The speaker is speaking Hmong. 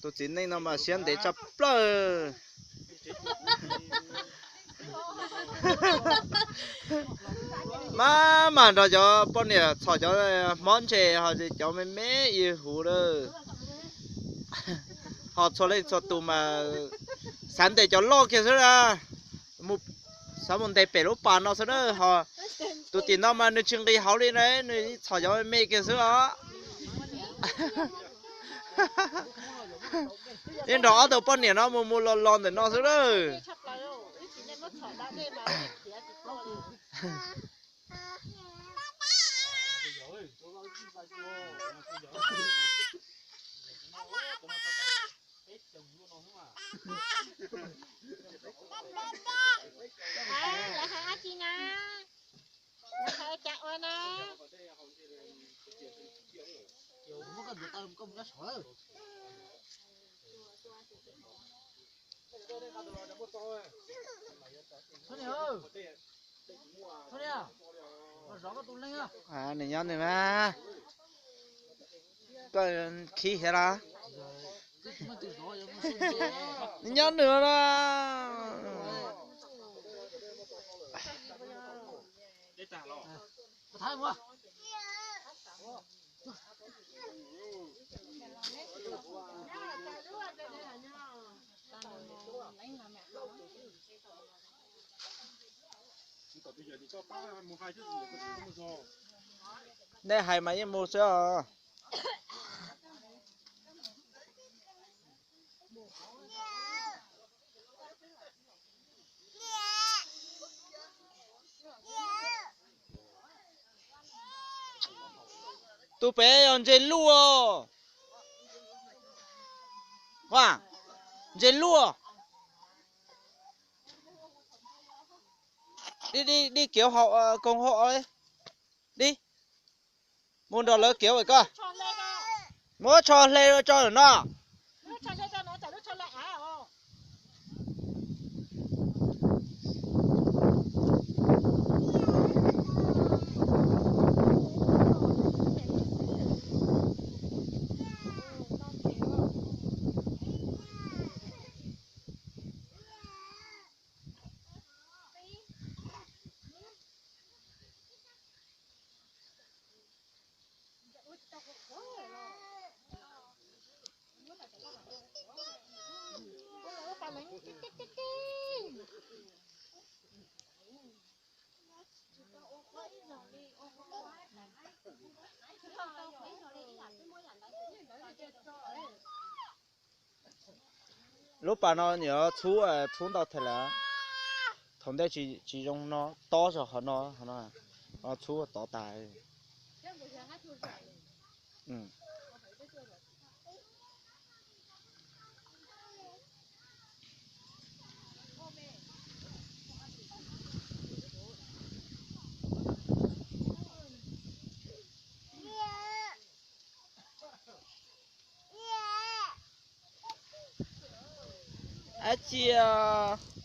Tus txiv neej no mas siab ntev tshaj plaws. Mas mas nrog cov poj niam txhom cov hmob ntses ho cov me me ib huv lawm. Ho txhua leej txhua tus mas xav ntes cov loj kiag xwb na. Xav mus ntes pem lub pas no xwb na ho. Tus tim no mas nws tsis nqis hauv li na, nws txhom cov me me kiag xwb os. Yeej nrog ob tug poj niam no mus mus los los ntawm no xwb lawm. Lawv hais dab tsi na? Lawv hais cas ua na? Nws nyob nws mas, koj khib thiab los? Nws nyob nws los. Nej hais mas yeej mus xwb os. Tus pem yog ntses luaj. Ntses luaj. Dib dib kiav hau koog hau, dib. Mus nrog lawv kiav koj. Muab tsho hle tso no. Lub pas no yuav txhub, txhub ntau thiab lawm. Thaum ntej tsis zoo no, tob zog qhov no, txhub tod tas. Ab tsi os.